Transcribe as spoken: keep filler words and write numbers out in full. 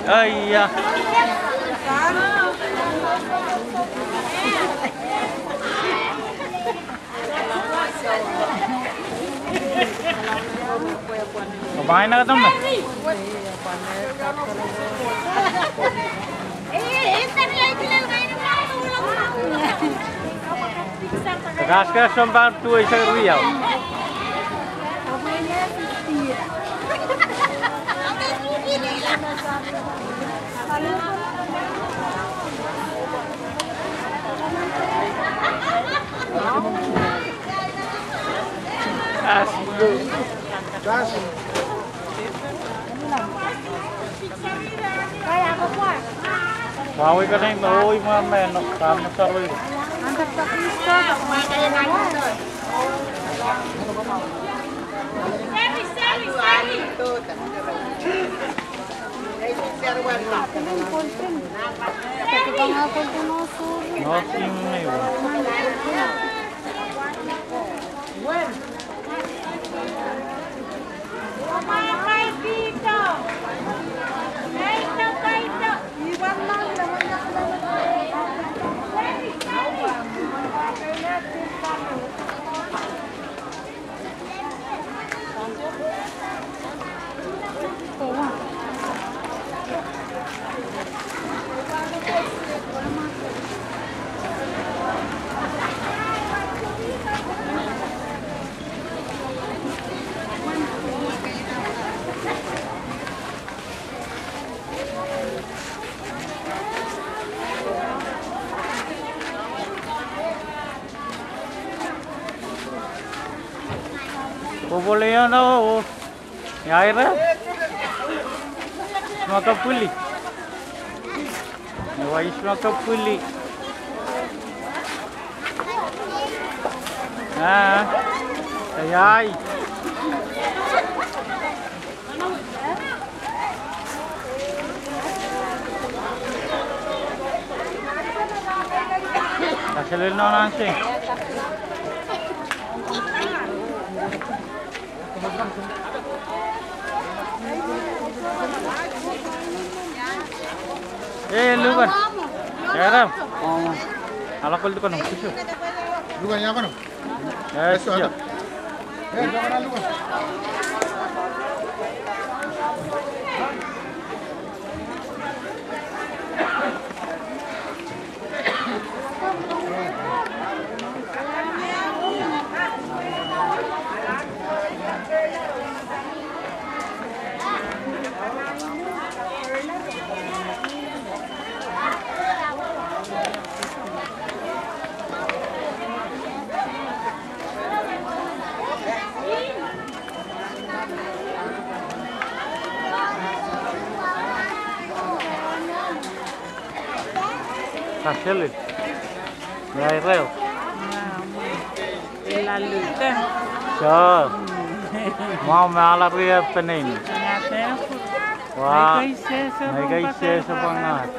Aia. Baina kataman. Kaskeh sounpar duwehte riau. Kawi kanin, oh, imwa meno, kam na sarwei. Popol ieu na o. Ia ira? Ihs me kepwili? Ia ihs me kepwili? Ah, iai. Kaselel nan ansou. Eh, lukan. Ia ira? Ala kol dukan, oh, sise. Lukan ia kono. Yes, sir. Kaselel. Ia ira? Ila lute. So. Mwahu me ala rie penein. Wa. Mwein kei sehse pwangad.